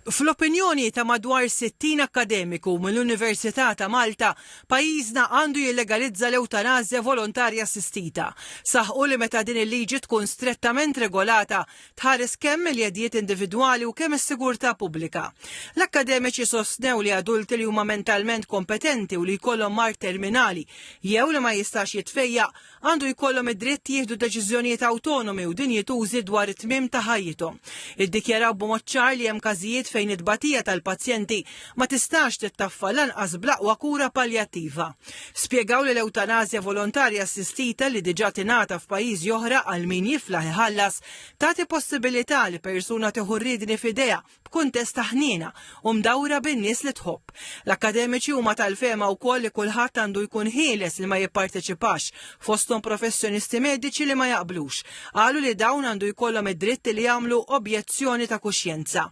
Fl-opinjoni ta' madwar 60 akkademiku mill-Università ta' Malta, pajjiżna għandu jillegalizza l-ewtanażja volontarja assistita. Saħqu li meta din il-liġi tkun strettament regolata, tħares kemm il-jeddijiet individwali u kemm is-sigurtà pubblika. L-akkademiċi sostnew li adulti li huma mentalment kompetenti u li jkollhom mard terminali jew li ma jistax jitfejjaq għandu jkollhom id-dritt jieħdu deċiżjonijiet awtonomi u dinjitużi dwar it-tmiem ta' ħajjithom. Iddikjaraw b'mod ċar li hemm każijiet fejn it-tbatija tal-pazjenti ma tistax tittaffa lanqas bl-aqwa kura paljattiva. Spjegaw li l-ewtanasja volontarja assistita li diġà tingħata f'pajjiżi oħra għal min jiflaħ iħallas tagħti possibilità li persuna tieħu r-riedni f'idejha b'kuntest ta' ħniena u mdawra bin-nies li tħobb. L-akkademiċi huma tal-fehma wkoll li kulħadd għandu jkun ħieles li ma jipparteċipax, fosthom professjonisti mediċi li ma jaqblux. Qalu li dawn għandu jkollhom id-dritt li jagħmlu objezzjoni ta' kuxjenza.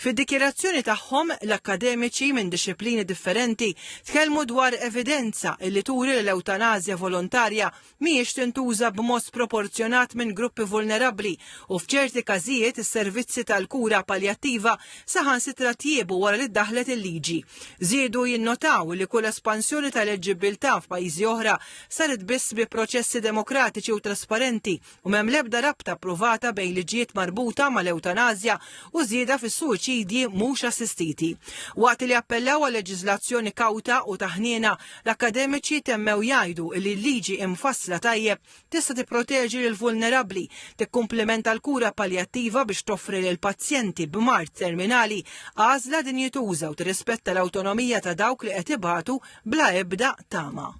Fid-dikjarazzjoni tagħhom, l-akkademiċi minn dixxiplini differenti tkellmu dwar evidenza li turi li l-ewtanasja volontarja mhijiex tintuża b'mod sproporzjonat minn gruppi vulnerabbli u f'ċerti każijiet is-servizzi tal-kura paljattiva saħansitra tjiebu wara li ddaħħlet il-liġi. Żiedu jinnotaw li kull espansjoni tal-eġġibbiltà f'pajjiżi oħra saret biss bi proċessi demokratiċi u trasparenti u m'hemm l-ebda rabta ppruvata bejn liġijiet marbuta mal-ewtanasja u żieda fis-suwiċidji mhux assistiti. Waqt li appellaw għal leġiżlazzjoni kawta u ta' ħniena, l-akkademiċi temmew jgħidu li l-liġi imfassla tajjeb tista' tipproteġi lill-vulnerabbli, tikkumplimenta l-kura paljattiva biex toffri lill-pazjenti b'mard terminali għażla dinjituża u tirrispetta l-awtonomija ta' dawk li qed ibatu bla ebda tama.